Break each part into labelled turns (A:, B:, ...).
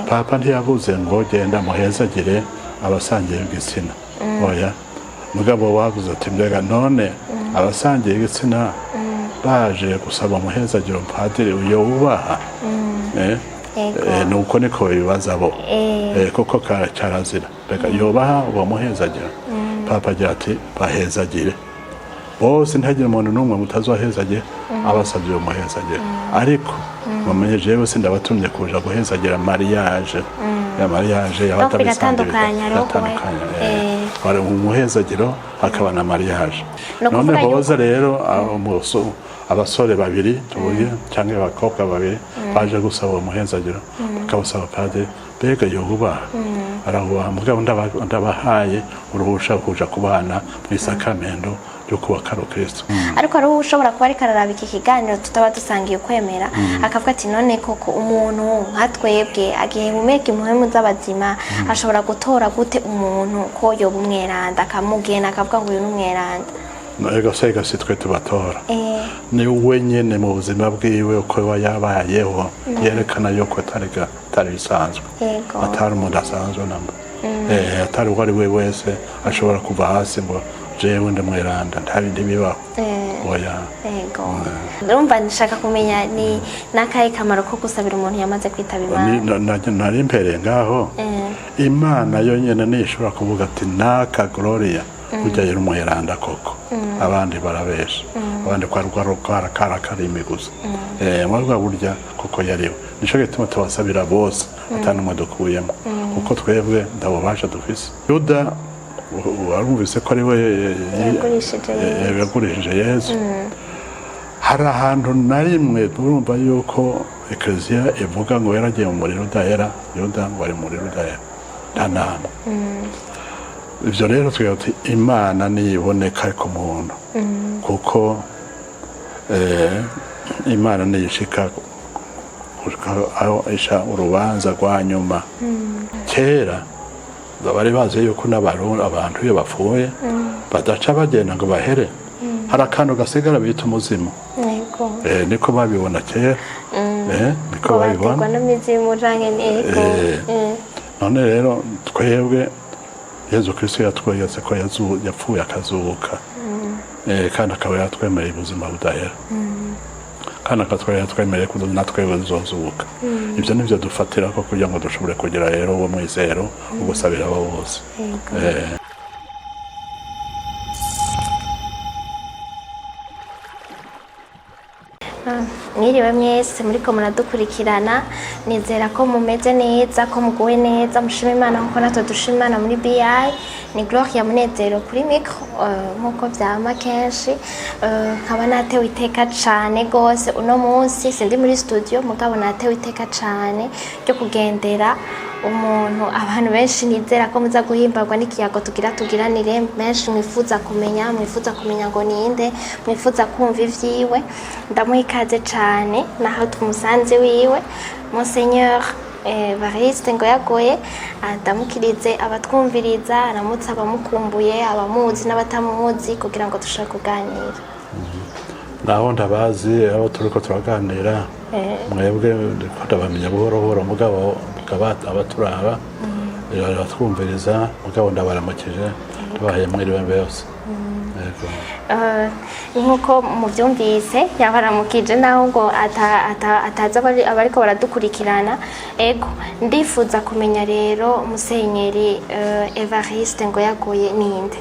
A: Papa ntiyavuze ngo genda muhezagire abasangiye igitsina, oya. Mugabo wavuze ati: "Mbega none abasangiye igitsina baje gusaba umuhezagiro, padiri uyo wubaha?"
B: Yego.
A: Nuko niko bibaza bo. Kuko cyarazira, mbega yobaha uwo muhezagira? Papa agira ati: "Bahezagire bose, ntihagire umuntu n'umwe mutazohezagira abasabye uwo muhezagira. Ariko mumenye, jewe sindabatumye kuja guhezagira mariage ya mariage y'abatabisangiye."
B: Biratandukanye, hariho
A: Biratandukanye. Hari umuhezagiro, hakaba na mariage.
B: Ni ukuvuga
A: None hoza rero abasore babiri tuvuge, cyangwa abakobwa babiri baje gusaba uwo muhezagiro, bakawusaba padiri, mbega yohubaha? Arahubaha. Mugabo ndabahaye uruhusha kuja kubana mu isakamendo ryo kubaka rukristo.
B: Ariko hariho ushobora kuba ariko araraba iki kiganiro tutaba dusangiye ukwemera, akavuga ati: "None koko umuntu nka twebwe agihumeka impwemu z'abazima ashobora gutora gute umuntu ko yoba umweranda, akamugena, akavuga ngo uyu ni umweranda?"
A: Ego se, ego, si twe tubatora. Ni we nyene mu buzima bwiwe, uko aba yabayeho, yerekana yuko atari bisanzwe, atari umuntu asanzwe namba, atari uwo ari we wese ashobora kuva hasi ngo jewe ndamweranda. Nta bindi bibaho, oya.
B: Yego, ndumva nshaka kumenya ni n'akahe kamaro ko gusabira umuntu yamaze kwitaba Imana.
A: Nari mpereye ngaho. Imana yonyene niyo ishobora kuvuga ati: "Naka Gloria burya yari umuheranda koko, abandi barabesha, abandi kwa rwa kara karimi gusa." Muri bwa burya koko yariwe. Nico gituma tubasabira bose, ata n'umwe dukuyemo, kuko twebwe ndabubasha dufise. Yuda warumvise ko ari we
B: Yagurishije Yezu.
A: Yagurishije Yezu. Hari ahantu na rimwe turumva yuko Ekleziya ivuga ngo yaragiye mu muriro udahera, Yuda ngo ari mu muriro udahera? Nta namwe. Ibyo rero tugira tuti Imana niyiboneka ku muntu, kuko Imana niyishika aho isha urubanza rwa nyuma. Kera bari bazi yuko n'abarundi, abantu iyo bapfuye badaca bagenda ngo bahere, hari akantu gasigara bita umuzimu. Niko babibona kera. Niko
B: ngo
A: babibona.
B: Baterwa n'imizimu canke yego.
A: None rero twebwe Yezu Kristo yatweretse ko yapfuye akazuka, kandi akaba yatwemereye ubuzima budahera, kandi akatwera yatwemereye ko natwe tuzozuka. Ibyo nivyo dufatira ko kugira ngo dushobore kugira rero uwo mwizero wo gusabira abo bose.
B: Mwiriwe mwese muriko muradukurikirana. Nizera ko mumeze neza, ko muguwe neza, mushima Imana nkuko natwe dushima Imana muri BI. Ni Gloria Munezero kuri micro, nkuko vyama kenshi. Nkaba natewe iteka cane gose uno munsi. Sindi muri studio, mugabo natewe iteka cane ryo kugendera umuntu abantu benshi nizera ko muza guhimbarwa n'ikiyago tugira tugiranire. Benshi mwifuza kumenya, mwifuza kumenya ngo ninde, mwifuza kumva ivyiwe. Ndamuha ikaze cane naho tumusanze wiwe, Monseigneur Evariste Ngoyagoye. Ndamukirize abatwumviriza, aramutse abamukumbuye, abamuzi n'abatamuzi, kugira ngo dushobore kuganira.
A: Naho ndabazi abo turiko turaganira, mwebwe ndiko ndabamenya buhoro buhoro, mugabo mukaba abaturaba, abatwumviriza, mugabo ndabaramukije, tubahaye mwiriwe bose. Yego.
B: Nk'uko mubyumvise, yabaramukije naho ngo atazi abariko baradukurikirana. Ego, ndifuza kumenya rero Musenyeri Evariste Ngoyagoye ninde.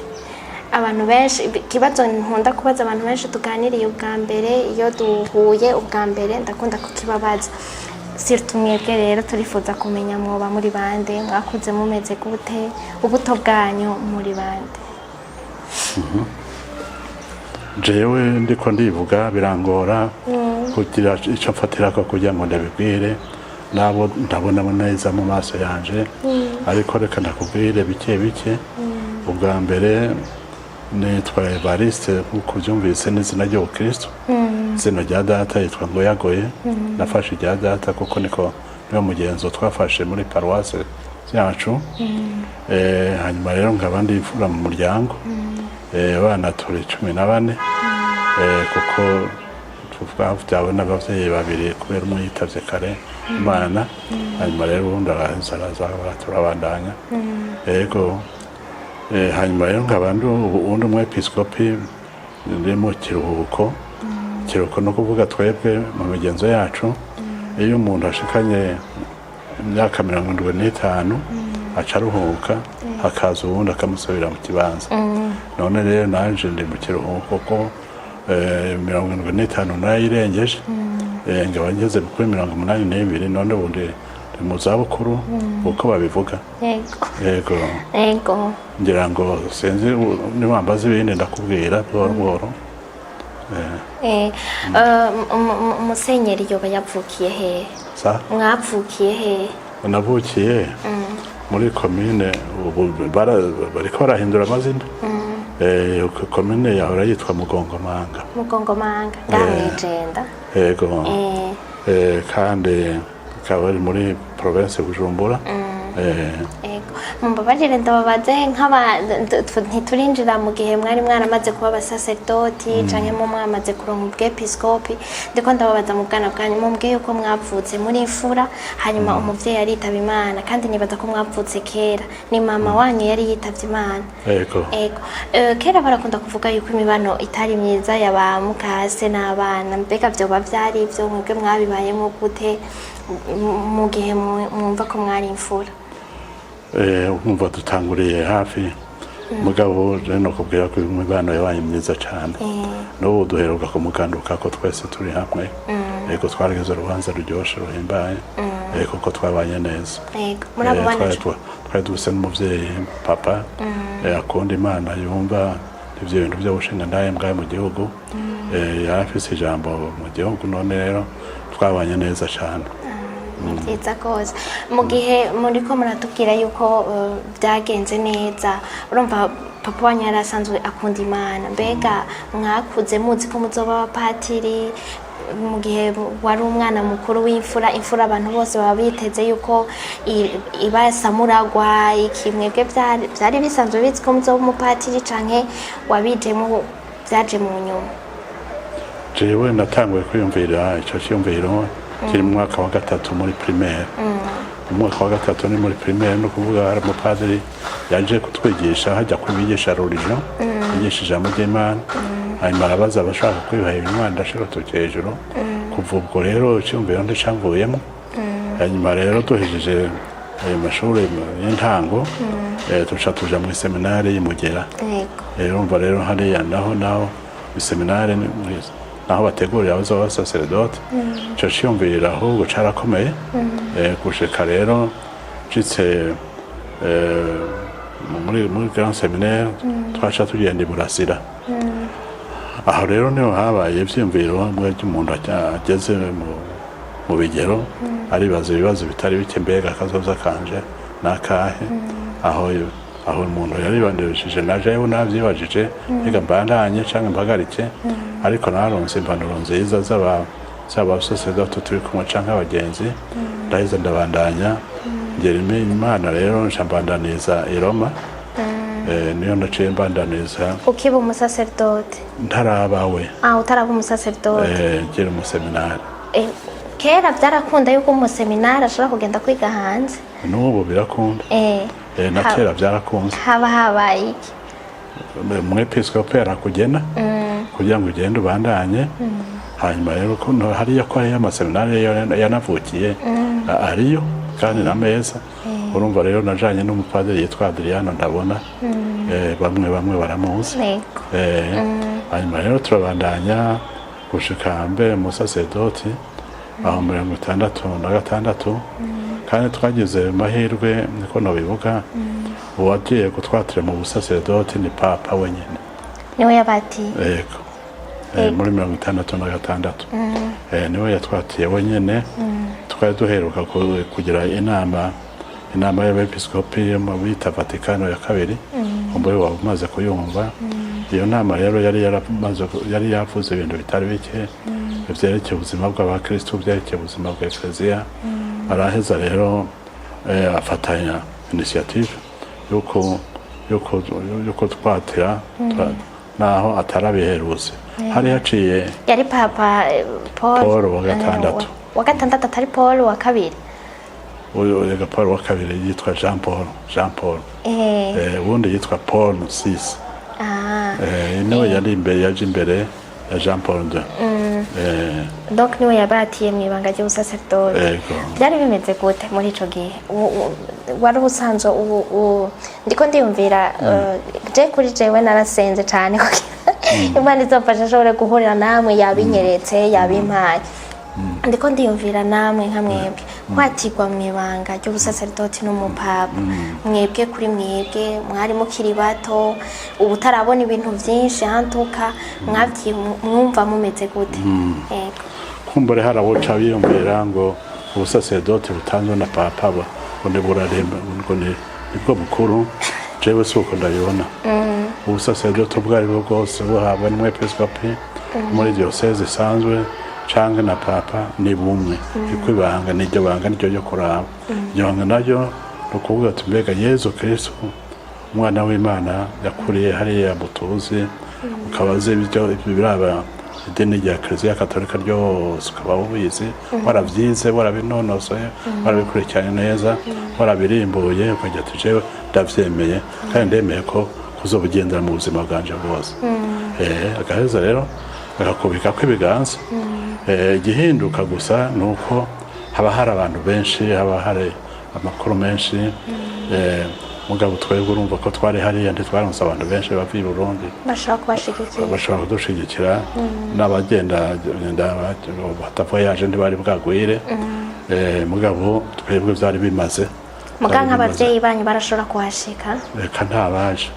B: Abantu benshi, ikibazo nkunda kubaza abantu benshi tuganiriye ubwa mbere, iyo duhuye ubwa mbere, ndakunda kukibabaza, surtout mwebwe. Rero turifuza kumenya mwoba muri bande, mwakuze mumeze gute, ubuto bwanyu muri bande?
A: Jewe ndiko ndivuga birangora kugira icyo mfatirako kugira ngo ndabibwire nabo ndabona neza mu maso yanje, ariko reka ndakubwire bike bike. Ubwa mbere nitwa Evariste, nk'uko ubyumvise n'izina ry'ubukristo. Izina rya data yitwa Ngoyagoye. Nafashe irya data kuko niko niwo mugenzo twafashe muri paruwase yacu. Hanyuma rero nkaba ndi imfura mu muryango. Abana turi 14, kuko Twavyawe n'abavyeyi babiri kubera umwe yitavye kare Imana, hanyuma rero uwundi araza turabandanya. Yego. Hanyuma rero nkaba ndi uwundi umwepiskopi ndi mu kiruhuko. Ikiruhuko no kuvuga twebwe mu migenzo yacu, iyo umuntu ashikanye imyaka 75 aca aruhuka, hakaza uwundi akamusubira mu kibanza. None rero nanje ndi mu kiruhuko ko 75 narayirengeje. Nkaba ngeze kuri 82. None ubu ndi mu zabukuru uko babivuga.
B: Yego.
A: Yego.
B: Yego.
A: Ngira ngo sinzi niwambaza ibindi ndakubwira buhoro buhoro.
B: Musenyeri yoba yavukiye hehe?
A: Sa?
B: Mwavukiye hehe?
A: Navukiye muri komine, ubu bariko barahindura amazina. Komine yahora yitwa Mugongomanga.
B: Mugongomanga, ngaha mw'Ijenda?
A: Yego. Kandi ikaba ari muri province Bujumbura.
B: Ego, mumbabarire ndababaze nk'aba ntiturinjira mu gihe mwari mwaramaze kuba abasaserdoti canke mu mwamaze kuronka ubwepiskopi. Ndiko ndababaza mu bwana bwanyu. Mumbwiye yuko mwavutse muri imfura, hanyuma umuvyeyi aritaba Imana, kandi nibaza ko mwavutse kera, ni mama wanyu yari yitavye Imana?
A: Yego.
B: Ego. Kera barakunda kuvuga yuko imibano itari myiza ya ba mukase n'abana. Mbega vyoba vyari ivyo? Mwebwe mwabibayemo gute mu gihe mwumva ko mwari imfura?
A: Urumva dutanguriye hafi, mugabo rero nokubwira ko imibano yabaye myiza cyane. N'ubu duheruka kumuganduka ko twese turi hamwe. Yego, twaragize urubanza ruryoshe ruhimbaye. Kuko twabanye neza.
B: Ego, muri abo bana
A: Twari dufise n'umuvyeyi papa akunda Imana, yumva ivyo bintu vyo gushinga ndaye mbwaye mu gihugu. Yari afise ijambo mu gihugu. None rero twabanye neza cyane.
B: Ni byiza rwose. Mu gihe muriko muratubwira yuko byagenze neza, urumva papa wanyu yari asanzwe akunda Imana. Mbega mwakuze muzi ko muzoba abapatiri? Mu gihe wari umwana mukuru w'imfura, imfura abantu bose baba biteze yuko iba samuragwa iki. Mwebwe vyari bisanzwe bizi ko muzoba umupatiri, canke wabijemo, vyaje mu nyuma?
A: Jewe natanguye kwiyumvira ico cyiyumviro kiri mu mwaka wa gatatu muri primaire. Mu mwaka wa gatatu ni muri primaire, no kuvuga hari umupadiri yaje kutwigisha, hajya kubigisha religion, yigisha ijambo ry'Imana, hanyuma arabaza abashaka kwiha Imana, ndashira urutoki hejuru. Kuva ubwo rero icyumviro nticamvuyemo. Hanyuma rero duhejeje ayo mashuri y'intango, tuca tuja muri seminari y'Imugera. Rero urumva rero hariya naho iseminari naho bategurira abazoba abasaseredoti. Ico ciyumvira ahubwo carakomeye. Gushika rero nshitse muri grand séminaire, twaca tugenda i Burasira. Aho rero niho habaye ivyiyumviro bimwe by'umuntu ageze mu bigero, aribaza ibibazo bitari bike: mbega akazoza kanje nakahe? Aho umuntu yaribandirishije, na jewe navyibajije, mbega mbandanye canke mpagarike? Ariko naronse impanuro nziza z'abasaseredoti turi kumwe canke abagenzi, ndaheza ndabandanya ngera Imana. Rero nca mbandaniza i Roma. Niyo naciye mbandaniza.
B: Ukiba umusaseredoti?
A: Ntarabawe.
B: Ah, utaraba umusaseredoti.
A: Ngera umuseminari.
B: Kera byarakunda yuko umuseminari ashobora kugenda kwiga hanze?
A: N'ubu birakunda. Na kera byarakunze.
B: Haba habaye iki?
A: Umwepiskopi arakugena kugira ngo ugende ubandanye. Hanyuma rero ko hariya ko hariyo amaseminari yanavukiye ariyo kandi na meza. Urumva rero najanye n'umupadiri yitwa Adriano Ndabona. Bamwe bamwe baramuzi. Hanyuma rero turabandanya gushika mbere umusasedoti aho 66. Kandi twagize amahirwe, niko nobivuga, uwagiye gutwatira mu busasedoti ni papa wenyine.
B: Niwe yabatiye?
A: Yego. Muri 66. Niwe yatwatiye wenyine. Twari duheruka kugira inama y'abepiskopi yo mu bita Vatikano ya kabiri, umugore wawe umaze kuyumva. Iyo nama rero yari yaramaze yari yavuze ibintu bitari bike vyerekeye ubuzima bw'abakristu, byerekeye ubuzima bwa ekleziya. Araheza rero afatanya initiative yuko twatira Naho atarabiherutse, hari haciye
B: Yari Papa Paul,
A: Paul wa gatandatu.
B: Wa gatandatu, atari Paul wa kabiri?
A: Uyu erega Paul wa kabiri yitwa Jean Paul, Jean Paul. Ubundi yitwa Paul VI. Niwe yari imbere, yaje imbere ya Jean Paul II.
B: Donc niwe yabatiye mu ibanga ry'ubusaserdoti?
A: Ego.
B: Byari bimeze gute muri ico gihe? Wari ubusanzwe ndiko ndiyumvira, je kuri jewe narasenze cane kugira Imana izomfasha nshobore guhurira namwe, yabinyeretse, yabimpaye. Ndiko ndiyumvira namwe nka mwebwe kwatirwa mu ibanga ry'ubusaserdoti n'umupapa, mwebwe kuri mwebwe mwari mukiri bato, ubu utarabona ibintu vyinshi, hantuka mwavyi mwumva mumeze gute? Yego.
A: Kumbure harawoca biyumvira ngo ubusaserdoti butanzwe na papa ngo ni buraremba, ngo ni nibwo bukuru. Jewe si uko ndabibona. Ubusaserdoti ubwo ari bwo bwose, buhabwa n'umwepiskopi muri diyoseze isanzwe canke na papa, ni bumwe, kuko ibanga niryo banga, niryo ryo kuraba. Iryo banga naryo ni ukuvuga ati: mbega Yezu Kristu umwana w'Imana yakuriye hariya mutuzi, ukaba uzi ibyo biraba idini rya Kiliziya Katolika ryose, ukaba ubizi, warabyize, warabinonosoye, warabikurikiranye neza, warabirimbuye, ukagira ati: jewe ndavyemeye kandi ndemeye ko kuzobugendera mu buzima bwanje bwose. Agaheza rero agakubikako ibiganza. Igihinduka gusa ni uko haba hari abantu benshi, haba hari amakuru menshi. Mugabo twebwe urumva ko twari hariya, ntitwaronse abantu benshi bava i Burundi
B: bashobora kubashigikira.
A: Bashobora kudushigikira, n'abagenda batavoyaje ntibari bwagwire. Mugabo twebwe byari bimaze.
B: Muga
A: Byari bimaze.
B: nk'abavyeyi banyu barashobora kuhashika?
A: Reka, ntabaje,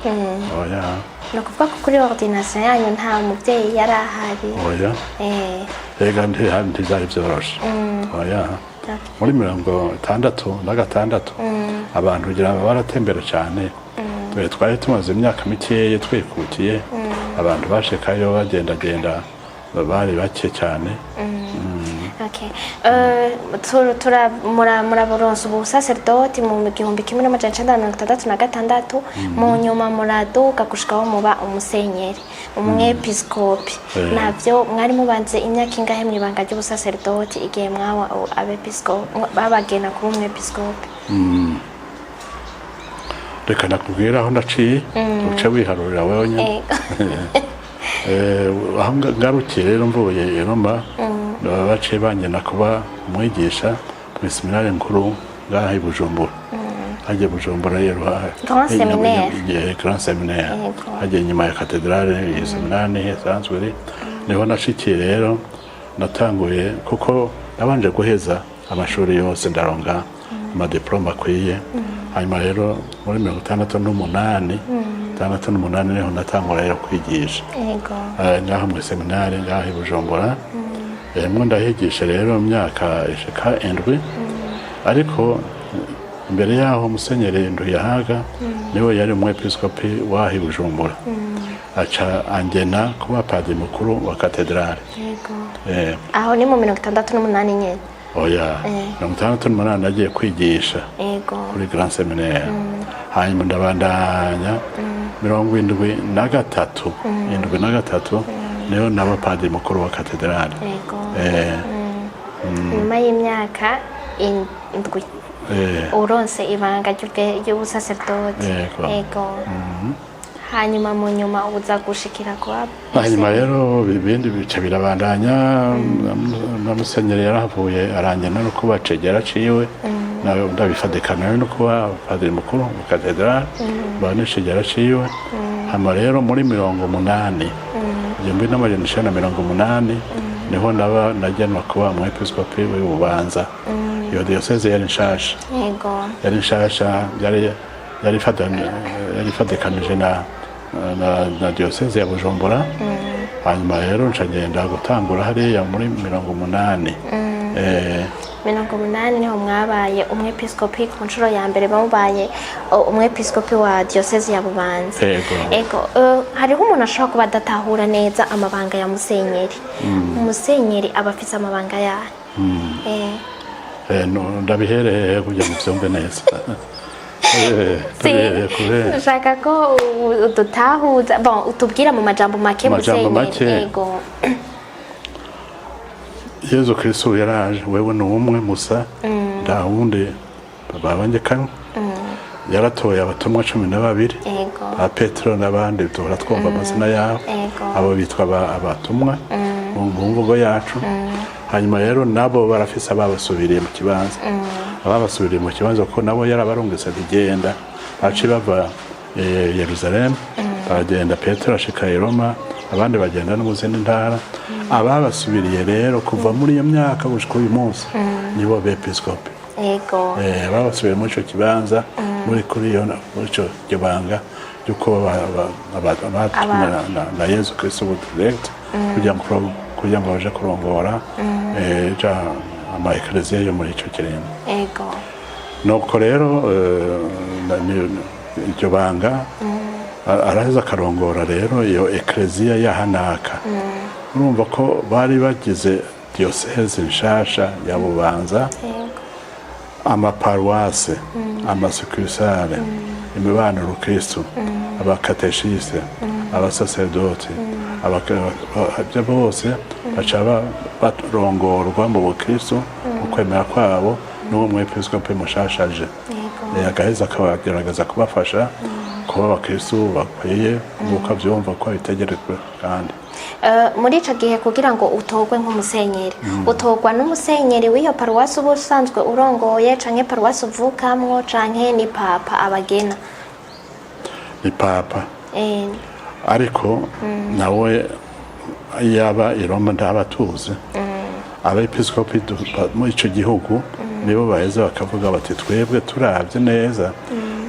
A: oya.
B: Ni ukuvuga ko kuri ordination yanyu nta muvyeyi yari ahari?
A: Oya. Rega ntibyari byoroshe, oya. Muri 66 abantu kugira ngo baratembera cyane. Twe twari tumaze imyaka mikeya twikukiye, abantu bashikayo bagendagenda bari bake cyane.
B: Okay. Muraburonsa ubu busaserdoti mu 1966, mu nyuma muraduga gushikaho muba umusenyeri, umwepiskopi. Navyo mwari mubanze imyaka ingahe mu ibanga ry'ubusaserdoti igihe mwaba abepiskopi, babagena kuba umwepiskopi?
A: Reka nakubwira aho naciye, uce wiharurira wewe nyine. Aho ngarukiye rero mvuye i Roma, baba baciye bangena kuba umwigisha mu iseminari nkuru ngaha i Bujumbura, hagiye Bujumbura yeruha.
B: Grand séminaire.
A: Grand séminaire.
B: Yego.
A: Hagiye inyuma ya katedrale, iyi seminari niho isanzwe iri, niho nashikiye rero. Natanguye kuko nabanje guheza amashuri yose, ndaronga amadiplome akwiye. Hanyuma rero muri 68, 68 niho natangura rero kwigisha. Ngaho mu seminari ngaho i Bujumbura. Mwo ndahigisha rero mu myaka ishika 7. Ariko imbere yaho Musenyeri Nduyahaga niwe yari umwepiskopi w'aho i Bujumbura, aca angena kuba padiri mukuru wa katedrale.
B: Aho ni mu 68 nyene?
A: Oya, 68 nagiye kwigisha kuri grand séminaire. Hanyuma ndabandanya 73, 73 niho naba padiri mukuru wa katedrale.
B: Nyuma y'imyaka 7 uronse ibanga ry'ubusaserdoti.
A: Yego.
B: Yego. Hanyuma mu nyuma uza gushikira kuba
A: Hanyuma rero ibindi bice birabandanya, na musenyeri yarahavuye arangena no kuba cegera ciwe, nawe ndabifadikana no kuba padiri mukuru mu katedrale, ba n'icegera ciwe. Hama rero muri 80, 1980, niho naba nagenwa kuba umwepiskopi w'Ububanza. Iyo diyoseze yari nshasha. Yari nshasha, yari ifatikanije na diyoseze ya Bujumbura. Hanyuma rero nca ngenda gutangura hariya muri 80.
B: 80 niho mwabaye umwepiskopi ku nshuro ya mbere, bamubaye umwepiskopi wa diyoseze ya Bubanza?
A: Yego.
B: Ego. Hariho umuntu ashobora kuba adatahura neza amabanga ya musenyeri. Umusenyeri aba afise amabanga yayo?
A: Ndabihereye kugira ngo uvyumve neza. Tubihereye kure.
B: Nshaka ko udutahuza, bon, utubwira mu majambo make.
A: Majambo
B: Musenyeri.
A: make.
B: Ego.
A: Yezu Kristo yaraje, wewe ni umwe musa, nta wundi babangikanywe. Yaratoye abatumwa 12, ba Petero n'abandi duhora twumva amazina yabo. Abo bitwa abatumwa mu mvugo yacu. Hanyuma rero nabo barafise ababasubiriye mu kibanza, kuko nabo yarabarungitse ntigenda. Baci bava Yerusalemu baragenda, Petero ashika i Roma, abandi bagenda no mu zindi ntara. Ababasubiriye rero kuva muri iyo myaka gushika uyu munsi nibo bepiskopi. Babasubiye muri ico kibanza, muri kuri iyo muri ico kibanga yuko batumwe na Yezu Kristo direct kugira ngo baje kurongora ja ama ekleziya yo muri ico kiringo. Nuko rero iryo banga araheza akarongora rero iyo ekleziya ya hanaka. Urumva ko bari bagize diyoseze nshasha ya Bubanza, amaparuwase, amasukursale, imibano rukristo, abakateshiste, abasaserdoti, ibyo bose baca barongorwa mu bukristo, mu kwemera kwabo n'uwo mwepiskopi mushasha aje. Agaheza akagerageza kubafasha kuba abakristo bakwiye nk'uko abyumva ko bitegerejwe kandi.
B: Muri ico gihe, kugira ngo utorwe nk'umusenyeri, utorwa n'umusenyeri w'iyo paruwasi uba usanzwe urongoye, canke paruwasi uvukamwo, canke ni papa abagena?
A: Ni papa. Ariko nawe yaba i Roma ntaba atuzi. Abepiskopi muri ico gihugu nibo baheza bakavuga bati: "Twebwe turavye neza,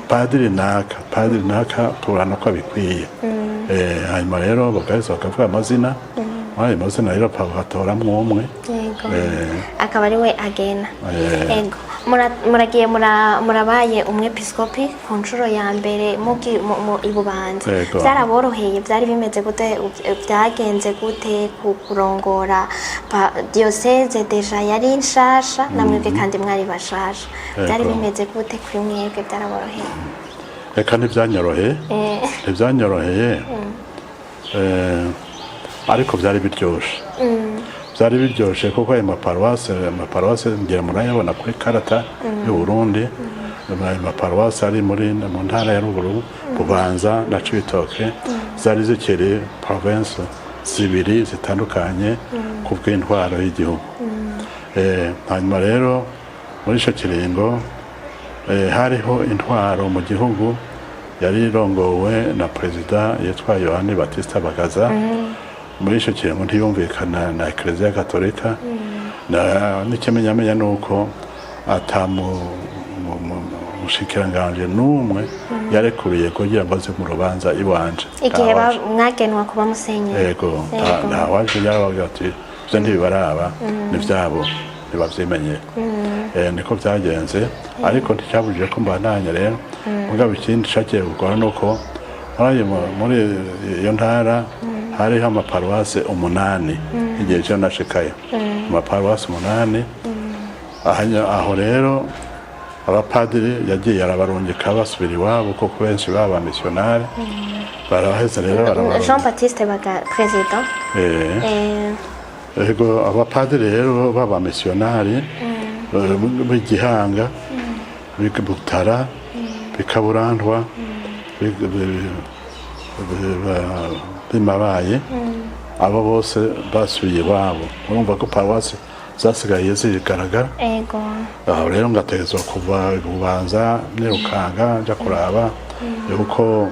A: padiri naka, padiri naka, tubona ko abikwiye." Hanyuma rero bagaheza bakavuga amazina. Muri ayo mazina rero papa agatoramwo umwe.
B: Akaba ari we agena. Ego. Muragiye murabaye umwepiskopi ku nshuro ya mbere i Bubanza.
A: Yego.
B: Byaraboroheye? Byari bimeze gute? Byagenze gute kurongora diyoseze déjà yari nshasha, na mwebwe kandi mwari bashasha? Byari bimeze gute kuri mwebwe? Byaraboroheye?
A: Reka, ntibyanyoroheye. Ntibyanyoroheye, ariko byari biryoshe. Byari biryoshe kuko ayo maparuwase ngira murayabona kuri karata y'u Burundi. Ayo maparuwase ari mu ntara ya ruguru, Bubanza na Cibitoke, zari zikiri province zibiri zitandukanye ku bw'intwaro y'igihugu. Hanyuma rero muri ico kiringo hariho intwaro mu gihugu yari irongowe na perezida yitwa Yohani Batista Bagaza. Muri ico kiringo ntiyumvikana na Eklezia Katolika, n'ikimenyamenya ni uko ata mushikiranganji n'umwe yarekuriye kugira ngo aze mu rubanza iwanje.
B: Igihe
A: Ntawaje.
B: mwagenwa kuba musenyeri?
A: Yego, ntawaje. Yarabaga ati: "Ivyo ntibibaraba, ni vyabo, ntibavyimenye." Niko byagenze, ariko nticyabujije ko mbandanya rero. Mugabo ikindi cagiye gukora nuko muri iyo ntara hariho amaparuwase 8 igihe cyo nashikayo, amaparuwase 8. Aho rero abapadiri yagiye arabarungika basubira iwabo, kuko benshi baba misiyonari, baraheza rero barabarungika.
B: Jean Baptiste Baga, président.
A: Ego, abapadiri rero b'abamisiyonari b'Igihanga, b'i Butara, b'i Kaburantwa, b'i Mabaye, abo bose basubiye iwabo. Urumva ko paruwasi zasigaye zigaragara. Aho rero ngategezwa kuva Bubanza nirukanga nja kuraba yuko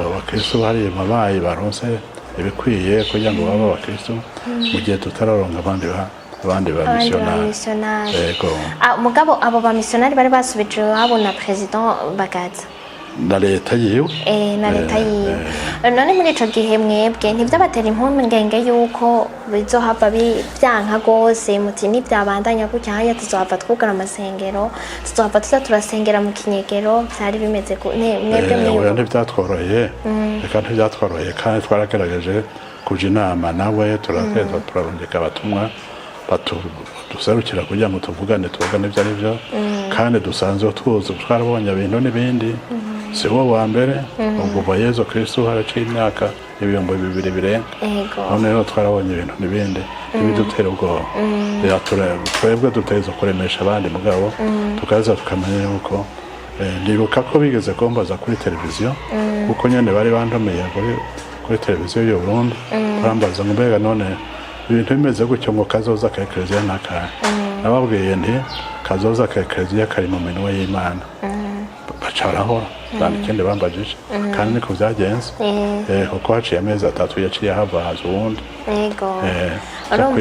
A: abakristo hariya Mabayi baronse ibikwiye kugira ngo babe abakristo mu gihe tutararonka abandi ba
B: abandi
A: misiyonari.
B: Bamisiyonari.
A: Yego.
B: Ah, mugabo abo bamisiyonari bari basubije iwabo na président Bagaza?
A: Na leta yiwe.
B: Na leta yiwe. None muri ico gihe mwebwe ntivyabatera impungenge yuko bizohava vyanka gose, muti nivyabandanya gutya hanya tuzohava twugara amasengero, tuzohava tuza turasengera mu kinyegero? Vyari bimeze mwebwe
A: Oya,
B: mwiyumva?
A: ntibyatworoheye, reka, ntibyatworoheye. Kandi twaragerageje kuja inama nawe, turateza turarungika abatumwa duserukira kugira ngo tuvugane, tuvugane ibyo ari byo. Kandi dusanzwe tuzi, twarabonye ibintu n'ibindi. Si wo wa mbere, ubwo kuva Yezu Kristo haraciye imyaka 2000 birenga. None rero twarabonye ibintu n'ibindi, ntibidutera ubwoba. Twebwe dutegerezwa kuremesha abandi, mugabo tukaza tukamenya yuko ndibuka ko bigeze kumbaza kuri televiziyo, kuko nyene bari bantumiye kuri televiziyo y'u Burundi, barambaza ngo mbega none ibintu bimeze gutyo, ngo kazoza ka ekleziya n'akahe? Nababwiye nti kazoza ka ekleziya kari mu minwe y'Imana. Baca barahora, nta n'ikindi bambajije, kandi niko byagenze. Kuko haciye amezi 3 yaciye hava, haza uwundi. Ku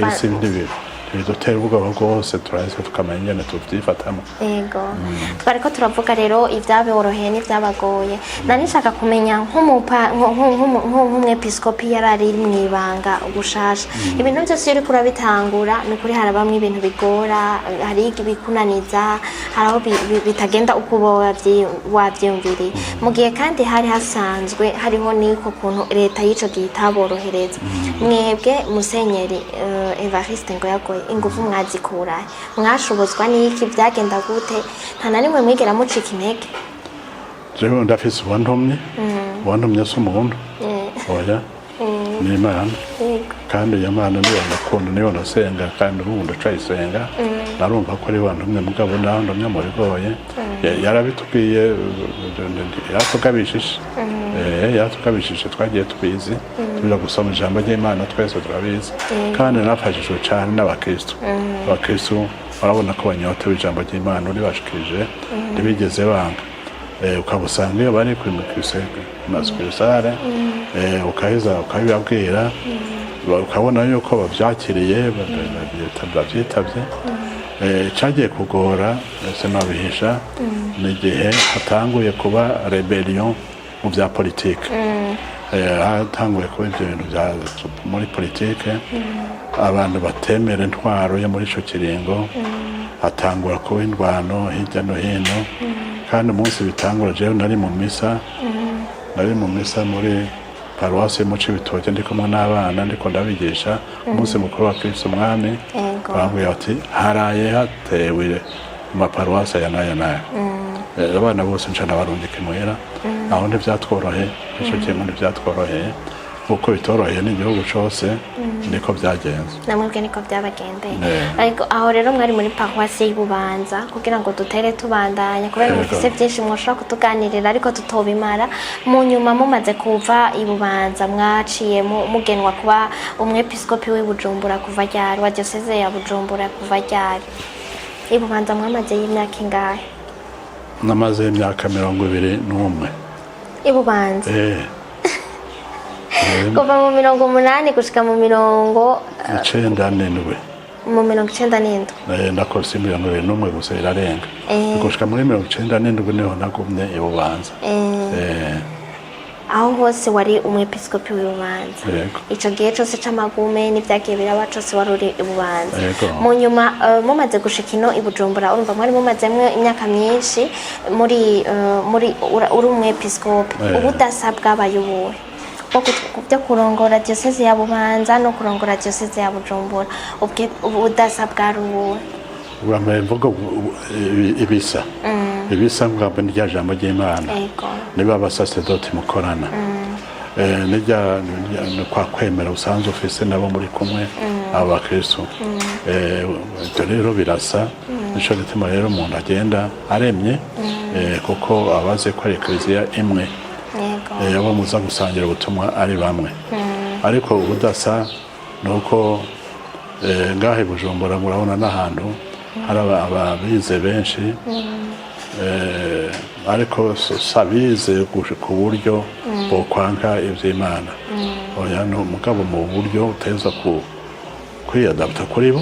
A: isi ntibidutera ubwoba rwose, turahise tukamenya ingene tuvyifatamo.
B: Yego, twari ko turavuga rero ibyaboroheye n'ibyabagoye. Nari nshaka kumenya nk'umwepiskopi yari ari mu ibanga gushasha, ibintu byose iyo uriko urabitangura, ni ukuri harabamwo ibintu bigora, hari ibikunaniza, hari aho bitagenda uko uba wavyiyumviriye, mu gihe kandi hari hasanzwe hariho n'iko kuntu leta y'ico gihe itaborohereza. Mwebwe Musenyeri Evariste Ngoyagoye, ingufu mwazikurahe? Mwashobozwa n'iki? Byagenda gute? Nta na rimwe mwigera mucika intege?
A: Jewe ndafise uwantumye. Uwantumye si umuntu, oya, ni Imana. Kandi iyo Mana niyo ndakunda, niyo ndasenga, kandi ubu ndacayisenga. Narumva ko ari wantumye, mugabo naho ndumye mu bigoye. Yarabitubwiye, yaratugabishije. Yaratugabishije, twagiye tubizi, tuja gusoma ijambo ry'Imana, twese turabizi. Kandi nafashijwe cyane n'abakristu. Abakristu barabona ko banyotewe ijambo ry'Imana, uribashikirije ntibigeze banga. Ukabusanga iyo bari kuri masikurisare, ukaheza ukabibabwira, ukabona yuko babyakiriye, babyitabye. Icagiye kugora, sinabihisha, ni igihe hatanguye kuba rébellion mu bya politike. Hatanguye kuba ibyo bintu bya muri politike, abantu batemera intwaro yo muri ico kiringo, hatangura kuba indwano hirya no hino. Kandi umunsi bitangura, jewe nari mu misa, nari mu misa muri paruwasi mu Cibitoke, ndi kumwe n'abana, ndiko ndabigisha umunsi mukuru wa Kristo Umwami. Bambwiye bati haraye hatewe mu maparuwasi aya n'aya n'aya. Abana bose nca ndabarungika imuhira. Aho ntivyatworoheye, ico kintu ntivyatworoheye, kuko bitoroheye n'igihugu cose, niko byagenze.
B: Namwebwe niko byabagendeye?
A: Eh.
B: Ariko aho rero mwari muri paruwasi y'Ibubanza, kugira ngo dutere tubandanya, kubera mufise byinshi mwoshobora kutuganirira ariko tutobimara. Mu nyuma mumaze kuva i Bubanza, mwaciye mugenwa kuba umwepiskopi w'i Bujumbura kuva ryari, wa diocèse ya Bujumbura kuva ryari? I Bubanza mwamaze y'imyaka ingahe?
A: Namaze imyaka 21.
B: I Bubanza?
A: Eh.
B: Kuva mu 80 gushika mu mirongo
A: 97.
B: Mu 97?
A: Ndakose 21 gusa, irarenga. Gushika muri 97 niho nagumye i Bubanza.
B: Aho hose wari umwepiskopi w'i Bubanza?
A: Yego.
B: Ico gihe cose c'amagume n'ivyagiye biraba cose wari uri i Bubanza?
A: Yego.
B: Mu nyuma mumaze gushika ino i Bujumbura, urumva mwari mumazemwo imyaka myinshi muri uri umwepiskopi. Ubudasa bwabaye ubuhe bwo byo kurongora diocèse ya Bubanza no kurongora diocèse ya Bujumbura? Ubudasa bwari ubuhe?
A: Ubwa mbere mvuga ibisa, ibisa bwa mbere ni rya jambo ry'Imana. Niba abasasedoti mukorana, nirya kwa kwemera usanzwe ufise nabo muri kumwe, abo bakristo. Ibyo rero birasa. Nico gituma rero umuntu agenda aremye, kuko abazi ko ari ekleziya imwe. Abo muza gusangira ubutumwa ari bamwe. Ariko ubudasa ni uko ngaha i Bujumbura murabona n'ahantu hari ababize benshi, ariko si abize ku buryo bokwanka ivy'Imana, oya, no mugabo mu buryo uteza ku kwiyadapta kuri bo,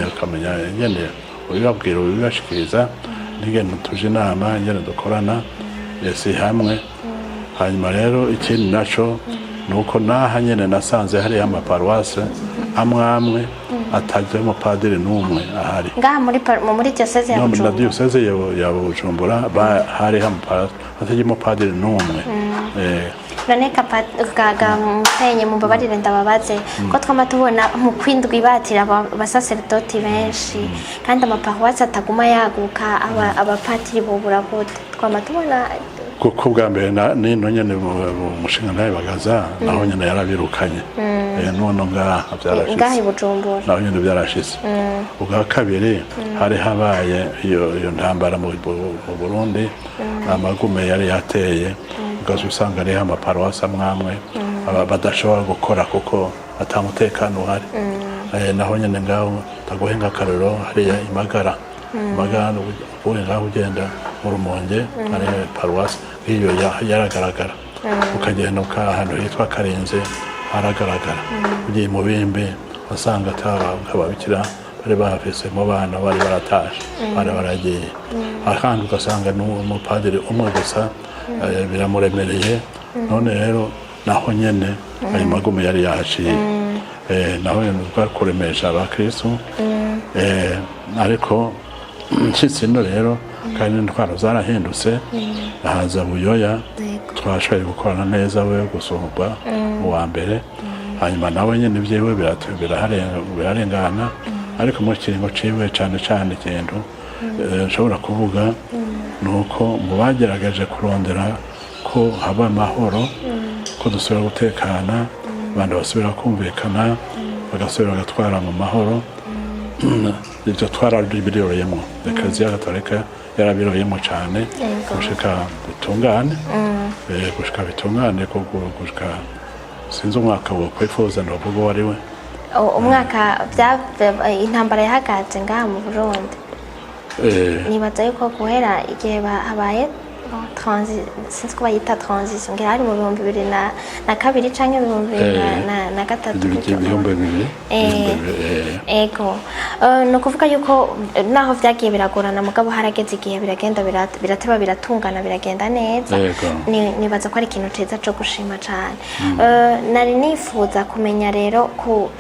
A: ukamenya ingene ubibabwira, ubibashikiriza, n'ingene tuje inama, ingene dukorana, si hamwe. Hanyuma rero ikindi naco ni uko naha nyene nasanze hariyo amaparuwase amwe amwe atagira umupadiri n'umwe ahari.
B: Ngaha muri diocèse ya
A: No, na
B: Bujumbura?
A: Diocèse ya Bujumbura hariho hatagira umupadiri n'umwe.
B: None Musenye, mumbabarire ndababaze, ko twama tubona mu kwindwi batira abasaseredoti benshi, kandi amaparuwasi ataguma yaguka, abapatiri bobura gute? Twama tubona.
A: Kuko ubwa mbere nino nyene mu mushinga ntaye Bagaza, naho nyene yarabirukanye. None ngaha vyarashitse.
B: Ngaha i Bujumbura.
A: Naho nyene byarashitse. Ubwa kabiri, hari habaye iyo ntambara mu Burundi, amagume yari yateye, ugaca usanga hariho amaparuwasi amwamwe badashobora gukora kuko ata mutekano uhari. Naho nyene ngaho ndaguhe nk'akarorero, hariya Imagara, Imagara uvuye ngaho ugenda mu Rumonge, hari paruwasi nk'iyo yaragaragara, ukagenda ahantu hitwa Karenze haragaragara, ugiye mu Bimbi wasanga ababikira bari bahafise mu bana bari baratashe, bari baragiye ahandi, ugasanga n'umupadiri umwe gusa, biramuremereye. None rero naho nyene ayo magume yari yahaciye. Naho nyene twari kuremesha abakristu. Ariko nshitse ino rero, kandi intwaro zarahindutse, haza Buyoya. Twashoboye gukorana neza we gusumba uwa mbere. Hanyuma nawe nyine ibyiwe birarengana, ariko mu kiringo ciwe, cane cane ikintu nshobora kuvuga ni uko mu bagerageje kurondera ko haba amahoro, ko dusubira gutekana, abantu basubira kumvikana, bagasubira bagatwara mu mahoro, ibyo twarabiroreyemo. Ekleziya Gatolika yarabiroyemo cyane. Gushika bitungane, gushika bitungane, gushika sinzi umwaka wo kwifuza novuga uwo ari we.
B: Umwaka intambara yahagaze ngaha mu Burundi, nibaza yuko guhera igihe habaye sinzi ko bayita transition, ngira hari mu 2002 canke 2003 gutyo.
A: 2000. 2000.
B: Ego. Ni ukuvuga yuko naho vyagiye biragorana, mugabo harageze igihe biragenda birateba biratungana, biragenda neza. Nibaza ko ari ikintu ciza co gushima cane. Nari nifuza kumenya rero ku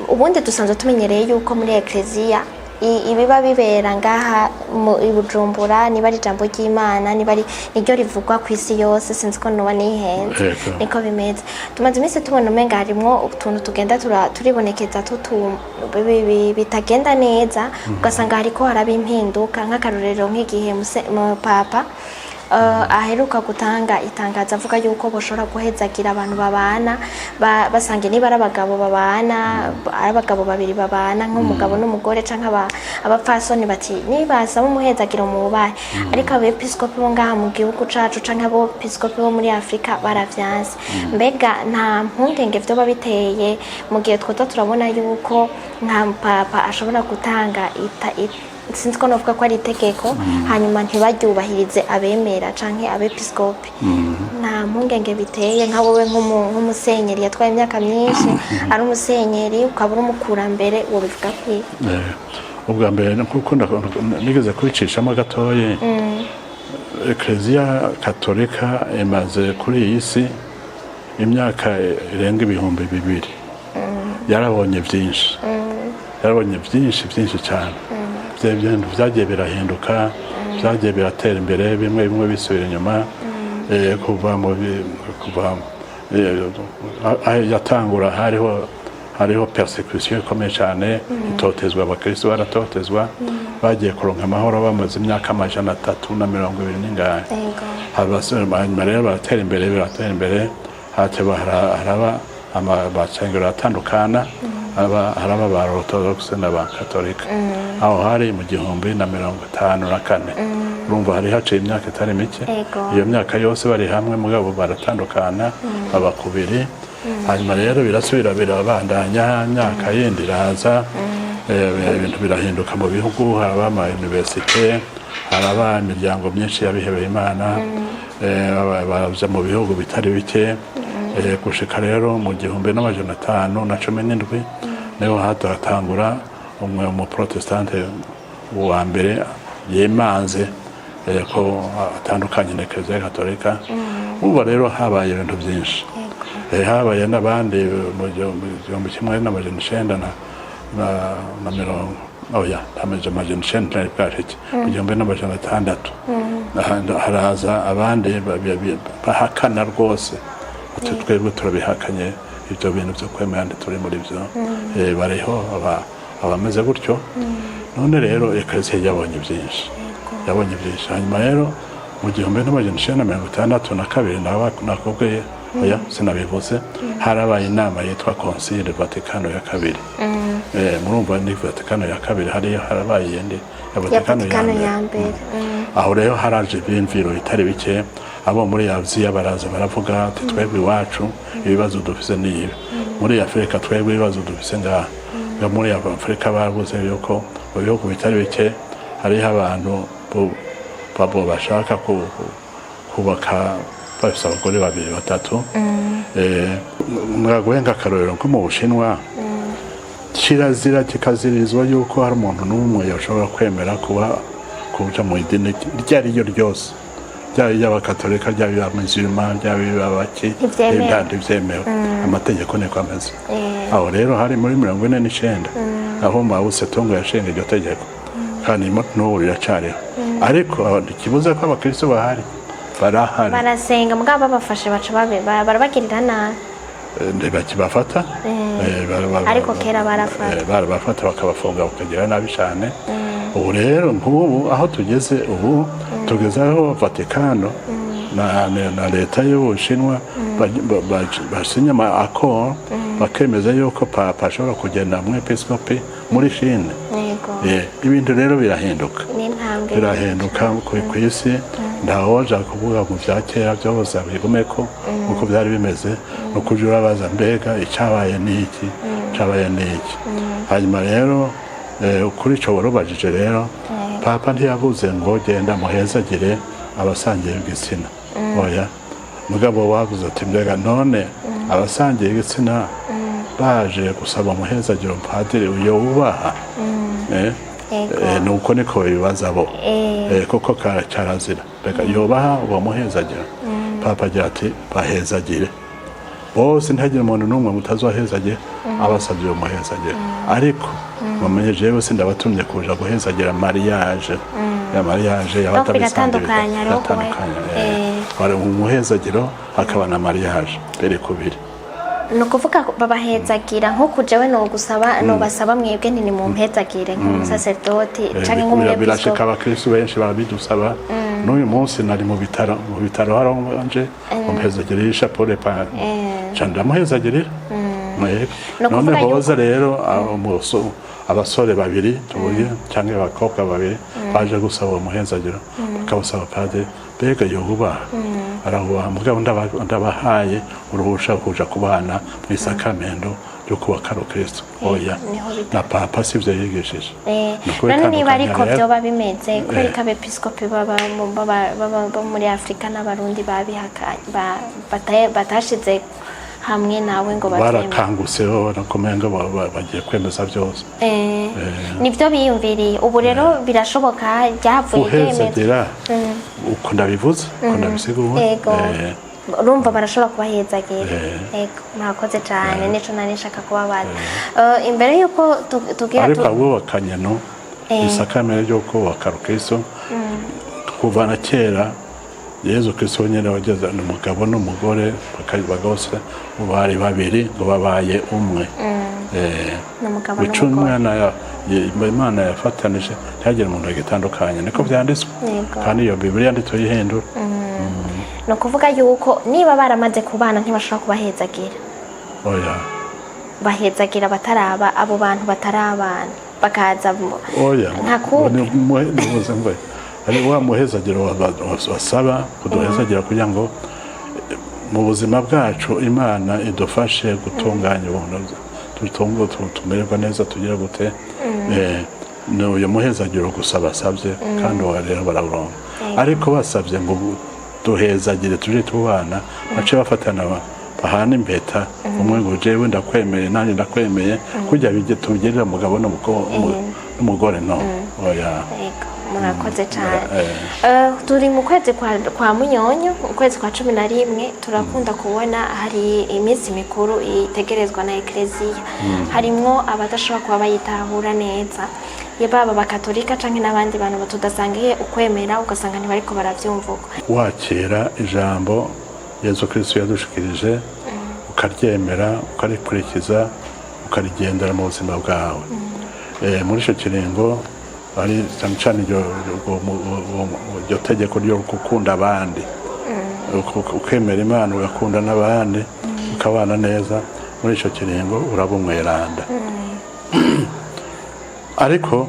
B: ubundi dusanzwe tumenyereye yuko muri ekleziya ibiba bibera ngaha mu i Bujumbura, niba ari ijambo ry'Imana, niba ari niryo rivugwa ku isi yose, sinzi ko noba nihenze. Niko bimeze. Tumaze iminsi tubona umenga harimwo utuntu tugenda turibonekeza bitagenda neza, ugasanga hariko haraba impinduka. Nk'akarorero, nk'igihe papa aheruka gutanga itangazo avuga yuko boshobora guhezagira abantu babana basanga, niba ari abagabo babana, ari abagabo babiri babana nk'umugabo n'umugore, canke abapfasoni, bati nibasaba umuhezagiro mubahe. Ariko abepiskopi bo ngaha mu gihugu cacu canke abepiskopi bo muri Afrika baravyanse. Mbega nta mpungenge vyoba biteye mu gihe twoza turabona yuko nka papa ashobora gutanga sinzi ko novuga ko ari itegeko, hanyuma ntibaryubahirize abemera canke abepiskopi? Nta mpungenge biteye, nka wowe nk'umusenyeri yatwaye imyaka myinshi ari umusenyeri, ukaba uri umukurambere, wobivuga kwiga?
A: Ubwa mbere, nkuko nigeze kubicishamo gatoyi, Ekleziya Katolika imaze kuri iyi si imyaka irenga 2000. Yarabonye byinshi, yarabonye byinshi byinshi cyane. Ibyo bintu byagiye birahinduka, byagiye biratera imbere, bimwe bimwe bisubira inyuma. Kuva aho yatangura, hariho persécution ikomeye cyane, itotezwa, abakristo baratotezwa. Bagiye kuronka amahoro bamaze imyaka 320 n'ingahe. Hanyuma rero baratera imbere, biratera imbere, hateba haraba amacengero aratandukana, haraba ba orthodoxe n'aba katolika. Aho hari mu 1054. Urumva hari haciye imyaka itari mike. Iyo myaka yose bari hamwe, mugabo baratandukana, baba kubiri. Hanyuma rero birasubira birabandanya, imyaka yindi iraza, ibintu birahinduka mu bihugu, haraba ama université, haraba imiryango myinshi y'abihebeye Imana, baja mu bihugu bitari bike, gushika rero mu 1517 niho hatangura umwe umuprotestante wa mbere yemanze ko atandukanye na Kiliziya Katolika. Ubu rero habaye ibintu byinshi. Habaye n'abandi mu 1900 na mirongo, oya, 900 ntari bwashike, mu 1600 haraza abandi bahakana rwose. Ati twebwe turabihakanye ibyo bintu byo kwemera, ntituri muri byo. Bariho abameze gutyo. None rero Ekleziya yabonye byinshi, yabonye byinshi. Hanyuma rero mu 1962, nakubwiye, oya, sinabivuze, harabaye inama yitwa Concile Vatikano ya kabiri. Murumva ni Vatikano ya kabiri, hariyo harabaye iyindi ya
B: Ya
A: Vatikano ya
B: Vatikano
A: mbere.
B: ya mbere.
A: Aho rero haraje ibyiyumviro bitari bike. Abo muri Aziya baraza baravuga ati twebwe iwacu ibibazo dufise ni ibi, muri Afurika twebwe ibibazo dufise ngaha. Nga muri Afurika baravuze yuko mu bihugu bitari bike hariho abantu babo bashaka kubaka bafise abagore babiri, batatu. Mwaguhe nk'akarorero, nko mu Bushinwa kirazira kikazirizwa yuko hari umuntu n'umwe yashobora kwemera kuba kuja mu idini iryo ari ryo ryose, ryaba iry'abakatolika, ryaba iry'abamizirima, ryaba iry'abaki.
B: Ntivyemewe.
A: Ntibyemewe, amategeko niko ameze. Aho rero hari muri 49, aho Mao Zedong yashinga iryo tegeko, kandi n'ubu riracariho. Ariko ntikibuza ko abakristo bahari, barahari.
B: Barasenga, mugabo babafashe baca barabagirira nabi.
A: Ntibakibafata.
B: Ariko kera barafata.
A: Barabafata bakabafunga, bakagira nabi cyane. Ubu rero nk'ubu aho tugeze, ubu tugeze aho Vatikano na leta y'Ubushinwa basinye ama accord, bakemeza yuko papa ashobora kugenda umwepiskopi muri Chine. Ibintu rero birahinduka.
B: N'intambwe.
A: Birahinduka ku isi. Ntawoja kuvuga mu bya kera byose bigumeko uko byari bimeze, no kuja urabaza mbega icyabaye ni iki, icyabaye ni iki. Hanyuma rero kuri ico warubajije rero, papa ntiyavuze ngo genda muhezagire abasangiye igitsina, oya. Mugabo wavuze ati mbega none abasangiye igitsina baje gusaba umuhezagiro, padiri uyo wubaha? Nuko niko bibaza bo. Kuko cyarazira, mbega yobaha uwo muhezagira? Papa agira ati bahezagire bose, ntihagire umuntu n'umwe mutazohezagira abasabye uwo muhezagira, ariko mumenye jewe sindabatumye kuja guhezagira mariage ya mariage.
B: Donc biratandukanye, hariho
A: Biratandukanye. Hari umuhezagiro hakaba na mariage, biri kubiri.
B: Ni ukuvuga ko babahezagira nko jewe nogusaba, nobasaba mwebwe nti nimumpezagire nk'umusaserdoti canke
A: Birashika.
B: nk'umwepiskopi.
A: Abakristo benshi barabidusaba. N'uyu munsi nari mu bitaro haranje umuhezagirira ishapure pa ca ndamuhezagirira. Yego.
B: Ni ukuvuga
A: None hoza rero abasore babiri tuvuge cyangwa abakobwa babiri baje gusaba uwo muhezagiro, bakabasaba padiri, mbega yohubaha? Arahubaha, mugabo ndabahaye uruhusha kuja kubana mu isakamendo ryo kubaka rukristo? Oya.
B: Niho
A: Na papa sivyo yigishije. Ni
B: None niba
A: ukubitandukanya
B: ariko
A: rero.
B: vyoba bimeze, kubera ko abepiskopi baba muri Afurika n'Abarundi babihakanye, batashize hamwe nawe ngo bavyemere.
A: Barakangutse bo, barakomeye ngo bagiye kwemeza byose.
B: Nivyo biyumviriye. Ubu rero birashoboka, ryavuye ryemezwa.
A: Guhezagira uko ndabivuze, uko ndabisiguwe.
B: Yego. Urumva barashobora kubahezagira. Yego, murakoze cyane, nico nari nshaka kubabaza. Imbere yuko tugira
A: Ariko abubakanye no isakamere ryo kubaka rukristo, kuva na kera Yezu Kristo nyine wageze ni umugabo n'umugore, bose bari babiri ngo babaye umwe.
B: Ni umugabo
A: Ico
B: n'umugore.
A: umwana Imana yafatanije ntihagire umuntu agitandukanye, niko vyanditswe. Kandi iyo Bibiliya ntituyihindura.
B: Ni ukuvuga yuko niba baramaze kubana ntibashobora kubahezagira?
A: Oya.
B: Bahezagira bataraba, abo bantu batarabana bakaza
A: Oya.
B: Nta couple.
A: Nibuze ngo ari wa muhezagiro basaba kuduhezagira kugira ngo mu buzima bwacu Imana idufashe gutunganya ubuntu, tutungo tumererwa neza, tugira gute. Ni uyu muhezagiro gusa basabye, kandi uwo rero barawuronka. Ariko basabye ngo duhezagire tuje tubana, bace bafatana, bahana impeta, umwe ngo jewe ndakwemeye, nanjye ndakwemeye, kujya bijye tugirira umugabo n'umugore, no, oya.
B: Yego, murakoze cyane. Turi mu kwezi kwa Munyonyo, ukwezi kwa 11. Turakunda kubona hari iminsi mikuru itegerezwa na Ekleziya, harimwo abadashobora kuba bayitahura neza, ye baba abakatolika canke n'abandi bantu tudasangiye ukwemera, ugasanga ntibariko baravyumva uko.
A: Wakira ijambo. Yezu Kristo yadushikirije, ukaryemera, ukarikurikiza, ukarigendera mu buzima bwawe. Muri icyo kiringo ari cyane cyane iryo tegeko ryo gukunda abandi, ukemera Imana, ugakunda n'abandi, ukabana neza, muri icyo kiringo uraba umweranda. Ariko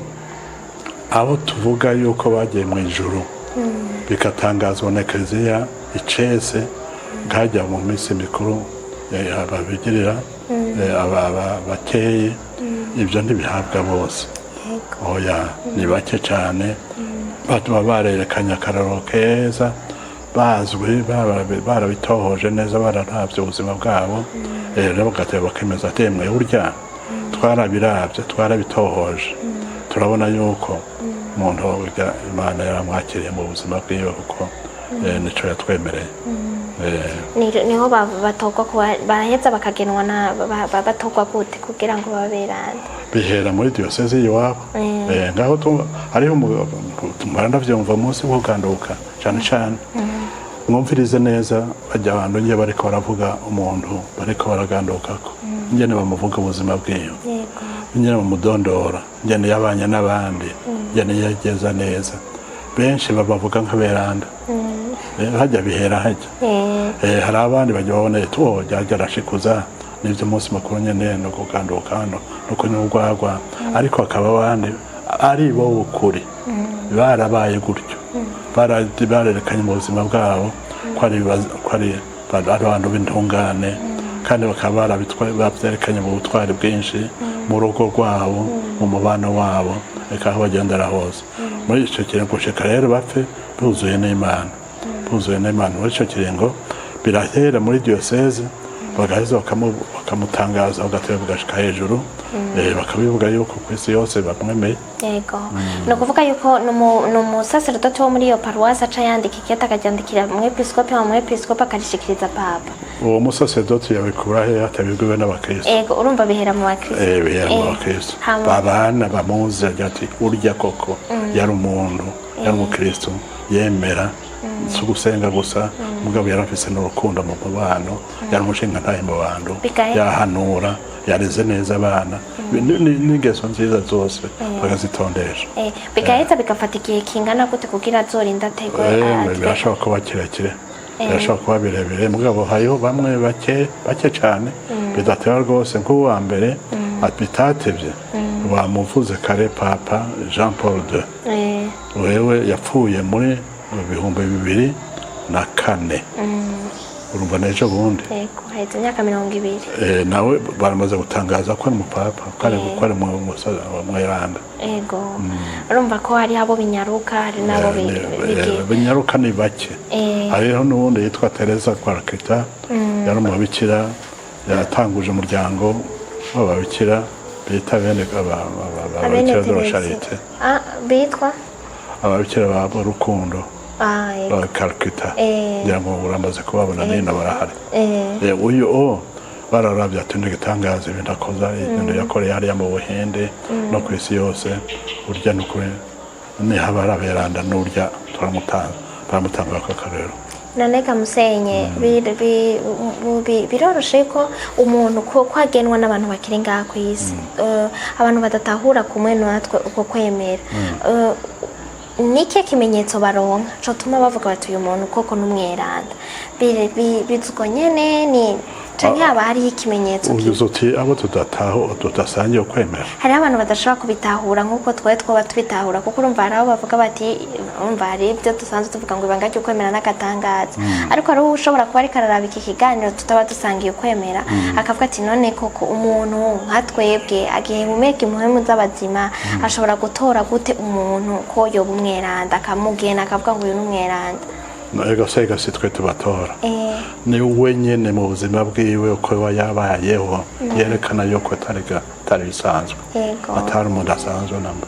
A: abo tuvuga yuko bagiye mu ijuru, bigatangazwa na Kiliziya icese nkajya mu minsi mikuru babigirira bakeye, ibyo ntibihabwa bose. Oya, ni bake cyane baba barerekanye akararo keza, bazwi, barabitohoje neza, bararavye ubuzima bwabo, rero bagateba bakemeza ati: "Emwe burya twarabirabye, twarabitohoje, turabona yuko umuntu burya Imana yaramwakiriye mu buzima bwiwe, kuko nico yatwemereye."
B: Niho batorwa baraheza bakagenwa na batorwa gute kugira ngo baberande?
A: Bihera muri diyoseze y'iwabo. Ngaho hariho mpora ndavyumva umunsi wo kuganduka cyane cyane. Mwumvirize neza bajya abantu ngiye bariko baravuga umuntu bariko baragandukako, ingene bamuvuga ubuzima bwiwe, ingene bamudondora, ingene yabanye n'abandi, ingene yageza neza. Benshi babavuga nk'aberanda. Hajya bihera hajya. Hari abandi bajya babona ati: "Oh, jya arashikuza n'ibyo munsi mukuru nyene no kuganduka hano no kunywa urwagwa." Ariko hakaba abandi ari bo ukuri barabaye gutyo, barerekanye mu buzima bwabo ko ari abantu b'intungane, kandi bakaba bavyerekanye mu butwari bwinshi mu rugo rwabo, mu mubano wabo, reka aho bagendera hose. Muri ico kiringo gushika rero bapfe buzuye n'Imana, buzuye n'Imana. Muri ico kiringo birahera muri diyoseze, bagaheza bakamutangaza, bagateba bugashika hejuru, bakabivuga yuko ku isi yose bamwemeye.
B: Yego, ni ukuvuga yuko ni umusaserodoti wo muri iyo paruwasi aca yandika ikete, akaryandikira umwepiskopi, wa mwepiskopi akarishikiriza papa.
A: Uwo musaserodoti yabikura he atabibwiwe n'abakristo?
B: Yego, urumva bihera mu bakristo.
A: Bihera mu bakristo babana bamuzi, agira ati: "Urya koko yari umuntu, yari umukristo yemera, si ugusenga gusa, mugabo yari afise n'urukundo mu mubano, yari umushingantahe mu bantu, yahanura, yareze neza abana, n'ingeso nziza zose bakazitondesha."
B: Bigaheza bigafata igihe kingana gute kugira azorinda ategwe?
A: Birashobora kuba kirekire, birashobora kuba birebire, mugabo hariho bamwe bake bake cyane bidateba rwose. Nk'uwa mbere bitatevye bamuvuze kare, Papa Jean Paul II. Wewe yapfuye muri 2004, urumva n'ejo bundi.
B: Yego, haheze imyaka 20.
A: Nawe baramaze gutangaza ko ari umupapa, ko ari mweranda.
B: Yego, urumva ko hariho abo binyaruka, hari n'abo bigira.
A: Binyaruka ni bake. Hariho n'uwundi yitwa Teresa Calcutta, yari umubikira, yatanguje umuryango w'ababikira bita bene
B: Abene
A: ababikira de la
B: Teresa.
A: Charité.
B: Ah, bitwa
A: Ababikira ba Rukundo.
B: Ah, yego.
A: Ba Calcutta. Ngira ngo uramaze kubabona, nino barahari. Uyu o bararavye ati: "N'igitangaza ibintu akoza, ibintu yakoreye hariya mu Buhinde no ku isi yose, urya nukuri nihaba araberanda, n'urya turamutanga." Baramutanga ko akarero.
B: None Musenye, biroroshe ko umuntu ko agenwa n'abantu bakiri ngaha ku isi. Abantu badatahura kumwe natwe uko kwemera. Nike kimenyetso baronka cotuma bavuga bati: "Uyu muntu koko n'umweranda"? Bizwa nyene ni canke haba hariho ikimenyetso
A: Ugize uti abo tudataho, tudasangiye ukwemera?
B: Hariho abantu badashobora kubitahura nk'uko twe twoba tubitahura, kuko urumva hari aho bavuga bati, urumva hari ibyo dusanzwe tuvuga ngo ibanga ry'ukwemera n'agatangaza, ariko hariho ushobora kuba ariko araraba iki kiganiro tutaba dusangiye ukwemera, akavuga ati: "None koko umuntu nka twebwe agihumeka impwemu z'abazima ashobora gutora gute umuntu ko yoba umweranda, akamugena, akavuga ngo uyu ni umweranda?"
A: Ego se, ego si twe tubatora. Ni we nyene mu buzima bwiwe uko aba yabayeho yerekana yuko atari bisanzwe, atari umuntu asanzwe namba,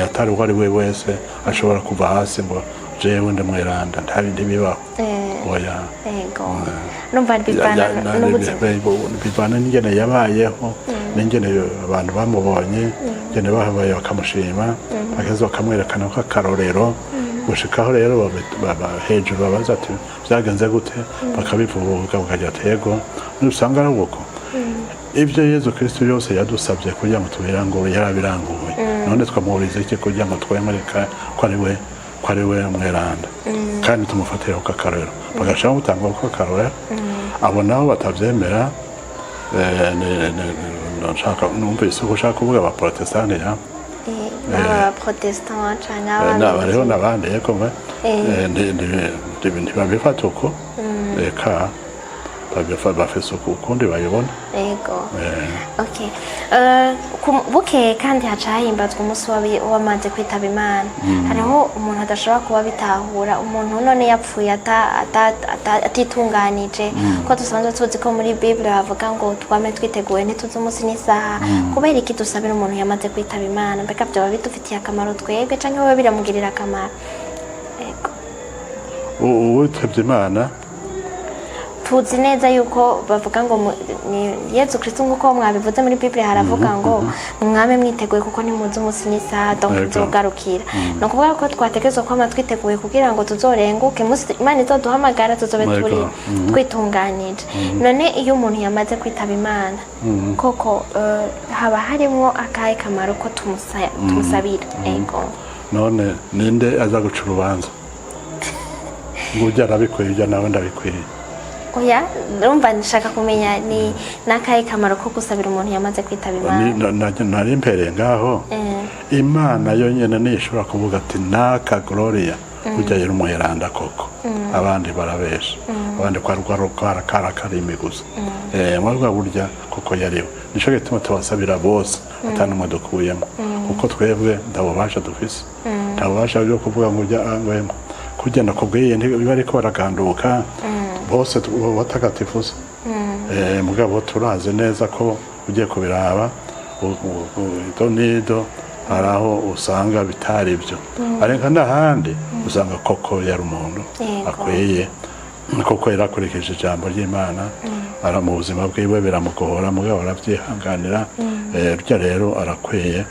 A: atari uwo ari we wese ashobora kuva hasi ngo: "Jewe ndamweranda." Ntibibaho, oya.
B: Yego, numva bivana n'ubuzima.
A: Bivana n'ingene yabayeho, n'ingene abantu bamubonye, ingene bahabaye bakamushima, bakaza bakamwerekana ko akarorero. Gushikaho rero hejuru babaza ati byagenze gute, bakabivuga, bakagira ati yego, nusanga ari uko ibyo Yezu Kristo yose yadusabye kugira ngo tubirangure yarabiranguye. None twamuhuriza iki kugira ngo twemere ko ari we mweranda kandi tumufatire ku akarorero, bagashaka gutanga ku akarorero? Abo nabo batabyemera, nshaka numvise ko ushaka kuvuga abaprotestani ya.
B: N'abaprotestant canke
A: Hariho n'abandi, yego mwe. Ntibabifata uko, reka bafise ukundi babibona.
B: Yego. Okay. Bukeye kandi haca himbazwa umunsi w'abamaze kwitaba Imana. Hariho umuntu adashobora kuba bitahura, umuntu none yapfuye atitunganije, ko dusanzwe tuzi ko muri Bible bavuga ngo twame twiteguye, ntituzi umunsi n'isaha. Kubera iki dusabira umuntu yamaze kwitaba Imana? Mbega vyoba bidufitiye akamaro twebwe, canke wewe biramugirira akamaro? Yego.
A: Uwitavye Imana?
B: Tuzi neza yuko bavuga ngo ni Yezu Kristo, nk'uko mwabivuze muri Bible haravuga ngo mwame mwiteguye kuko ntimuzi umunsi n'isaha, donc nzogarukira. Ni ukuvuga ko twategerezwa kwama twiteguye kugira ngo tuzorenguke umunsi Imana izoduhamagara, tuzobe turi twitunganije. None iyo umuntu yamaze kwitaba Imana koko, haba harimwo akahe kamaro ko tumusabira? Ego.
A: None ninde aza guca urubanza ngo ujya arabikwiye, ujya nawe ndabikwiye?
B: Oya, urumva nshaka kumenya ni n'akahe kamaro ko gusabira umuntu yamaze kwitaba Imana.
A: Nari mpereye ngaho. Imana yonyine niyo ishobora kuvuga ati naka Gloria ujya yari umuheranda koko, abandi barabesha, abandi kwari karakarimi gusa. Muri bwa burya koko yariwe. Nico gituma tubasabira bose ata n'umwe dukuyemo, kuko twebwe nta bubasha dufise, nta bubasha bwo kuvuga ngo ujya ngwemo kugenda kubwiye ntibiba ariko baraganduka bose batagatifuza. Mugabo turazi neza ko ugiye kubiraba ido n'ido, hari aho usanga bitari byo, ariko n'ahandi usanga koko yari umuntu akwiye, koko yarakurikije ijambo ry'Imana, ara mu buzima bwiwe biramugora, mugabo arabyihanganira. Rya rero arakwiye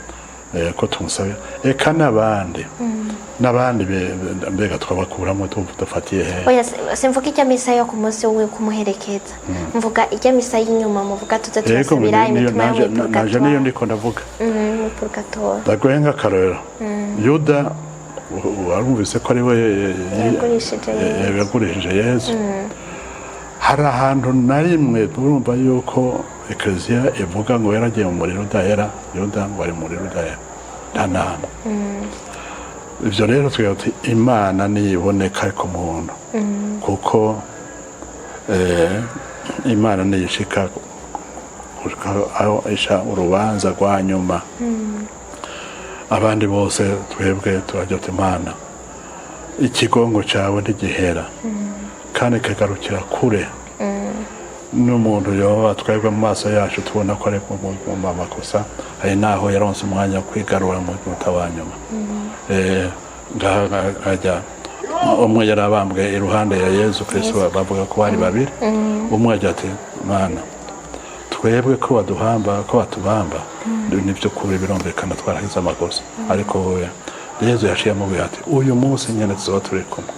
A: ko tumusabira, eka n'abandi n'abandi mbega twabakuramo dufatiye hehe?
B: Oya, simvuga ijya misa yo ku munsi wo kumuherekeza, mvuga ijya misa y'inyuma, muvuga tuze
A: Yego,
B: turasabira
A: niyo
B: imitima yo
A: naje
B: muri
A: naje niyo
B: purgatoire.
A: ndiko ndavuga.
B: Muri purgatoire.
A: Ndaguhe nk'akarorero, Yuda warumvise ko ari we
B: Yagurishije Yezu.
A: Yagurishije Yezu. Hari ahantu na rimwe urumva yuko Ekereziya ivuga ngo yaragiye mu muriro udahera, Yuda ngo ari mu muriro udahera? Nta namwe. Ibyo rero tugira tuti Imana niyiboneka ku muntu, kuko Imana niyishika aho isha urubanza rwa nyuma, abandi bose twebwe turajya tuti Imana, ikigongo cyawe ntigihera kandi kagarukira kure n'umuntu yoba twebwe mu maso yacu tubona ko ari mu makosa, hari n'aho yaronse umwanya wo kwigarura mu munota wa nyuma. Ngaha hajya umwe yarabambwe iruhande ya Yezu Kristo, bavuga ko bari babiri. Umwe agira ati Mana, twebwe ko baduhamba, ko batubamba, nibyo kuri birumvikana twarahize amakosa, ariko wowe? Yezu yaciye amubwira ati uyu munsi nyine tuzoba turi kumwe.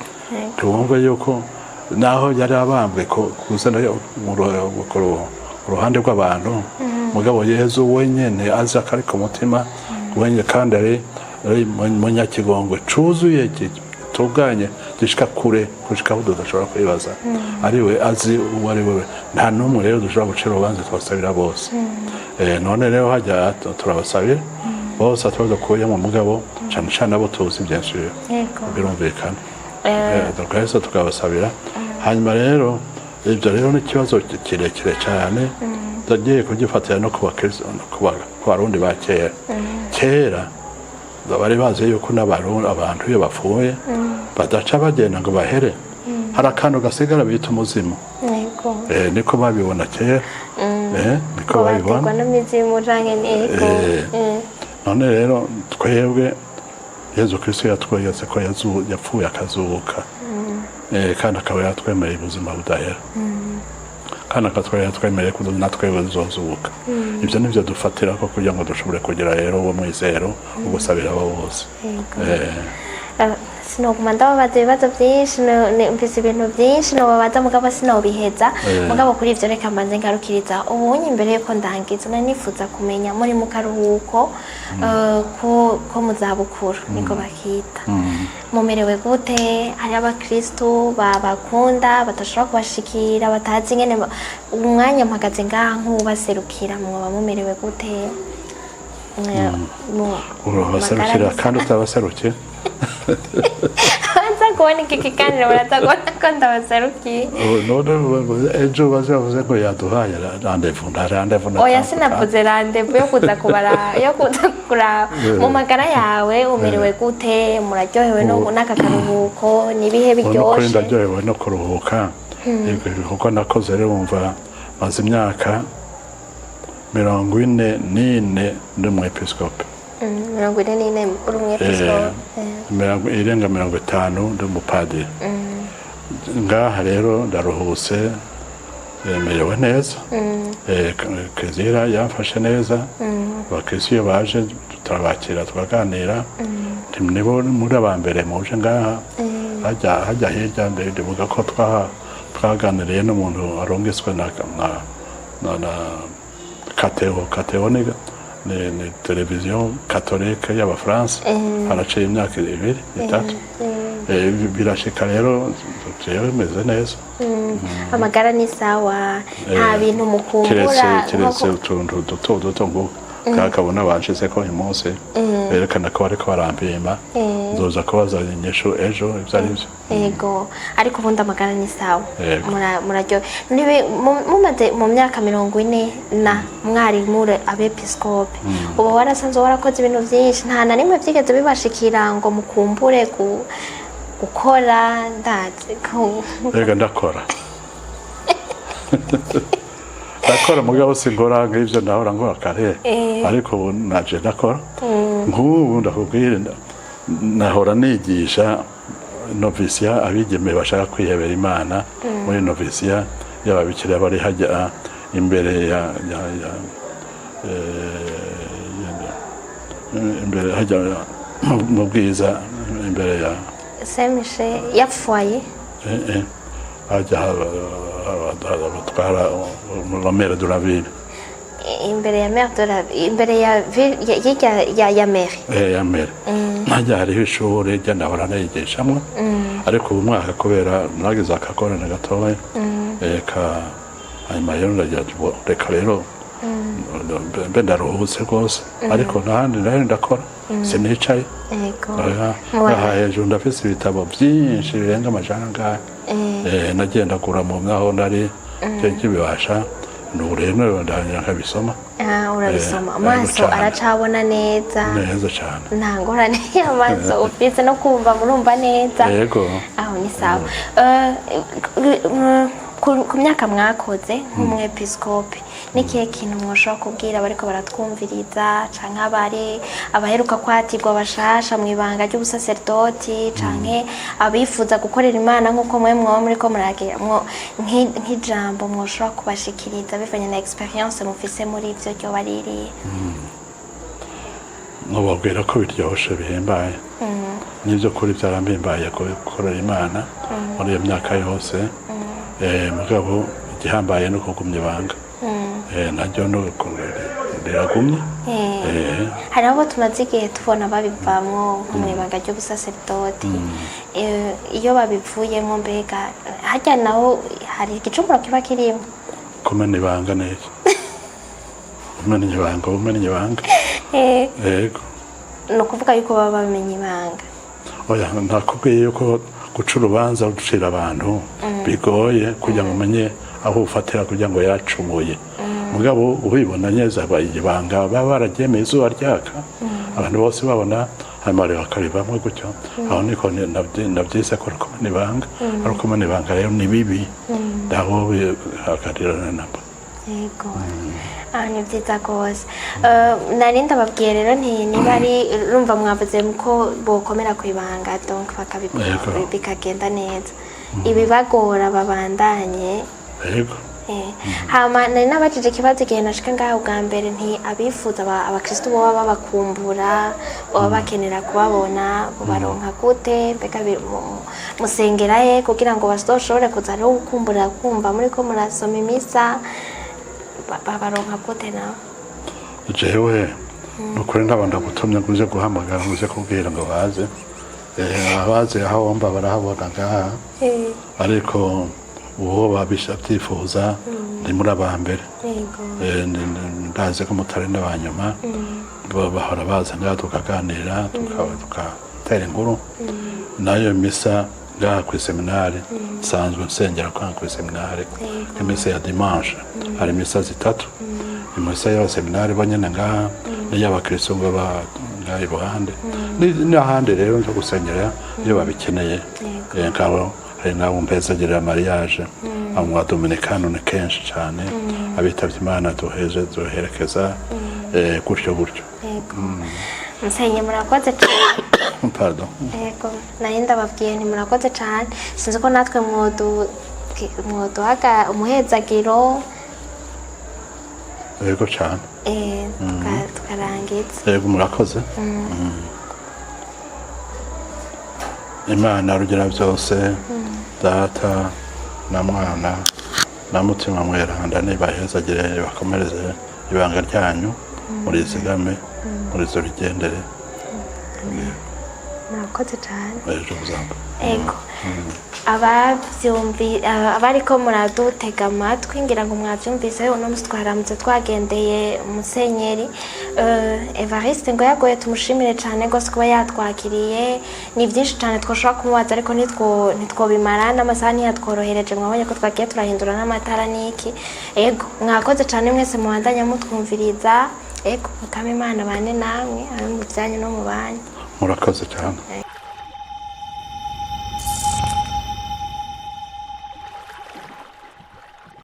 A: Tuwumve yuko naho yari abambwe kuzana ku ruhande rw'abantu, mugabo Yezu wenyene azi akari ku mutima wenyine, kandi ari munyakigongwe cuzuye, gitunganye, gishika kure gushika aho tudashobora kwibaza, ari we azi uwo ari we. Nta n'umwe rero dushobora gucira urubanza, twasabira bose. None rero hajya turabasabira bose ataba dukuyemo, mugabo cyane cyane abo tuzi bien sûr. Birumvikana. Twese tukabasabira. Hanyuma rero ibyo rero ni ikibazo kirekire cyane, ndagiye kugifatira no ku bakristo, no ku Barundi ba kera. Kera bari bazi yuko n'Abarundi, abantu iyo bapfuye badaca bagenda ngo bahere, hari akantu gasigara bita umuzimu. Niko babibona kera. Niko
B: Ngo
A: babibona.
B: baterwa n'imizimu canke ntego.
A: None rero twebwe Yezu Kristo yatweretse ko yapfuye akazuka. Kandi akaba yatwemereye ubuzima budahera, kandi akatwereka, yatwemereye ko natwe tuzozuka. Ibyo nibyo dufatira ko kugira ngo dushobore kugira rero uwo mwizero wo gusabira abo bose.
B: Sinoguma ndababaza ibibazo byinshi, mfise ibintu byinshi nobabaza, mugabo sinobiheza. Mugabo kuri ivyo reka mbanze ngarukiriza ubunye. Imbere yuko ndangiza, nari nifuza kumenya, muri mu karuhuko ko mu zabukuru niko bakita, mumerewe gute? Hari abakristu babakunda badashobora kubashikira, batazi ingene umwanya mpagaze ngaha nk'ubaserukira, mwoba mumerewe gute?
A: Urabaserukira
B: magara
A: kandi utabaserukiye.
B: Baza kubona iki kiganiro, baraza kubona ko ndabaserukiye.
A: Ubu none ejo baze bavuze ngo yaduhaye rendez-vous, nta rendez-vous.
B: Oya, sinavuze rendez-vous yo kuza kubara, yo kuza kuraba mu magara yawe umerewe gute, muraryohewe no n'aka karuhuko, nibihe
A: Ubu nukuri
B: biryoshe?
A: Ndaryohewe no kuruhuka. Yego, ibikorwa nakoze rero, wumva maze imyaka 44 ndi umu episcope.
B: 44 uri umwepiskopi.
A: Irenga 50 ndi umupadiri. Ngaha rero ndaruhutse, merewe neza. Kizira yamfashe neza. Abakirisitu iyo baje turabakira, tukaganira. Nibo muri aba mbere muje ngaha hajya hirya. Ndibuka ko twaganiriye n'umuntu arungiswe na Kateo. Kateo ni televiziyo katolike y'Abafaransa. Haraciye imyaka 2, 3. Birashika rero, jewe meze neza.
B: Amagara ni sawa, nta bintu mukumbura?
A: Kiretse utuntu duto duto ngo kakabona banshize ko uyu munsi berekana ko bariko barampima, nzoza kubaza inyishu ejo ibyo ari byo.
B: Yego, ariko ubundi amagara ni sawa?
A: Yego.
B: Muraryohe. Mumaze mu myaka 40 na mwari muri abepiskope, uba warasanzwe warakoze ibintu byinshi, nta na rimwe byigeze bibashikira ngo mukumbure gukora? Ndazi
A: Rega ndakora, ndakora, mugabo sinkora nk'ibyo nahora nkora kare. Ariko ubu naje ndakora. Nk'ubu ndakubwire, nahora nigisha novisiya, abigeme bashaka kwihebera Imana muri novisiya y'ababikira bari hajya imbere ya imbere hajya mu bwiza, imbere ya
B: Saint Michel ya foyer.
A: Hajya batwara la maire de la ville.
B: Imbere ya maire de la, imbere ya ville, hirya ya mairie.
A: Ya maire hajya hariho ishuri rya ndahora nigishamwo, ariko ubu mwaka kubera nagize akagorane gatoya, ka hanyuma rero ndagira ati, "Bo, reka rero mbe ndaruhutse rwose." Ariko n'ahandi nayo ndakora, sinicaye. Oya, aha hejuru ndafise ibitabo byinshi birenga amajana angahe. Nagiye ndagura mu naho nari nkibibasha, nubu rero ndagira nkabisoma.
B: Ah, urabisoma. Amaso
A: Cane.
B: aracabona neza?
A: Neza cyane.
B: Nta ngorane y'amaso ufise, no kumva murumva neza?
A: Yego.
B: Aho ni sawa. Ku myaka mwakoze nk'umwepiskopi, n'ikihe kintu mwoshobora kubwira abariko baratwumviriza, canke abari abaheruka kwatirwa bashasha mu ibanga ry'ubusaserdoti, canke abifuza gukorera Imana nk'uko mwe mwoba muriko muragira, nk'ijambo mwoshobora kubashikiriza bivanye na expérience mufise muri ivyo, ryoba ririhe?
A: Nubabwira ko biryoshe, bihimbaye. N'ibyo kuri byarambimbaye gukorera Imana muri iyo myaka yose. Mugabo igihambaye ni ukugumya ibanga. Naryo ni riragumye.
B: Hari abo tumaze igihe tubona babivamwo nko mu ibanga ry'ubusaserdoti. Iyo babivuyemo, mbega harya naho hari igicumuro kiba kirimo?
A: Kumena ibanga ni iki? Umena ibanga, umena ibanga. Yego.
B: Ni ukuvuga yuko baba bamenye ibanga.
A: Oya, nakubwiye yuko guca urubanza rucira abantu bigoye kugira ngo umenye aho ufatira kugira ngo yaracumuye. Mugabo ubibona neza, ibanga baba bararyemeye izuba ryaka, abantu bose babona, hanyuma rero bakarivamwo gutyo. Aho niko nabyise ko ari kumena ibanga. Ari kumena ibanga rero ni bibi, ndaho bihagarira namba.
B: Yego, ah, ni byiza rwose. Nari ndababwiye rero nti niba ari urumva mwavuze ko bokomera ku ibanga, donc bakabikora
A: Yego.
B: bikagenda neza, ibibagora babandanye.
A: Yego.
B: Hama nari nabajije ikibazo igihe nashika ngaho bwa mbere, nti abifuza abakristu boba babakumbura, baba bakenera kubabona, baronka gute? Mbega musengera he kugira ngo bazoshobore kuza rero gukumbura kumva muriko murasoma imisa? Babaronka gute nawe?
A: Jewe nukuri ndaba ndagutumye ngo uze guhamagara, ngo uze kubwira ngo baze. Abazi aho wumva barahabona ngaha, ariko uwo babisha byifuza ni muri aba mbere. Ndazi ko mutari n'abanyuma. Bahora baza ngaha tukaganira, tugatera inkuru. Nayo misa ngaha ku seminari, nsanzwe nsengera ngaha ku seminari. Imisa ya dimanche hari misa zitatu: imisa y'abaseminari bo nyene ngaha, n'iy'abakristo baba ngaha iruhande, n'ahandi rero nzo gusengera iyo babikeneye. Nk'abo hari n'abo mpezagirira mariage, abo mu badominikano ni kenshi cyane, abitavye Imana duheze duherekeza, gutyo gutyo.
B: Yego musenye, murakoze cyane.
A: Pardon.
B: Yego, nari ndababwiye nti murakoze cyane. Sinzi ko natwe mwoduhaga umuhezagiro.
A: Yego cyane.
B: Tukarangiza.
A: Yego, murakoze. Imana rugira byose, Data na Mwana na Mutima Mweranda, nibahezagire, bakomereze ibanga ryanyu, murizigame, murizo rigendere.
B: Murakoze cyane.
A: Ejo buzamba.
B: Ego, abavyumvi, abariko muradutega amatwi, ngira ngo mwavyumvise. Uno musi twaramutse twagendeye musenyeri Evariste ngo yagoye. Tumushimire cane gose kuba yatwakiriye. Ni vyinshi cane twoshobora kumubaza, ariko ntitwobimara n'amasaha ntiyatworohereje. Mwabonye ko twagiye turahindura n'amatara n'iki. Ego, mwakoze cane mwese mubandanya mutwumviriza. Ego, mukama Imana bane namwe, abe mu vyanyu no mu banyu.
A: Murakoze cyane.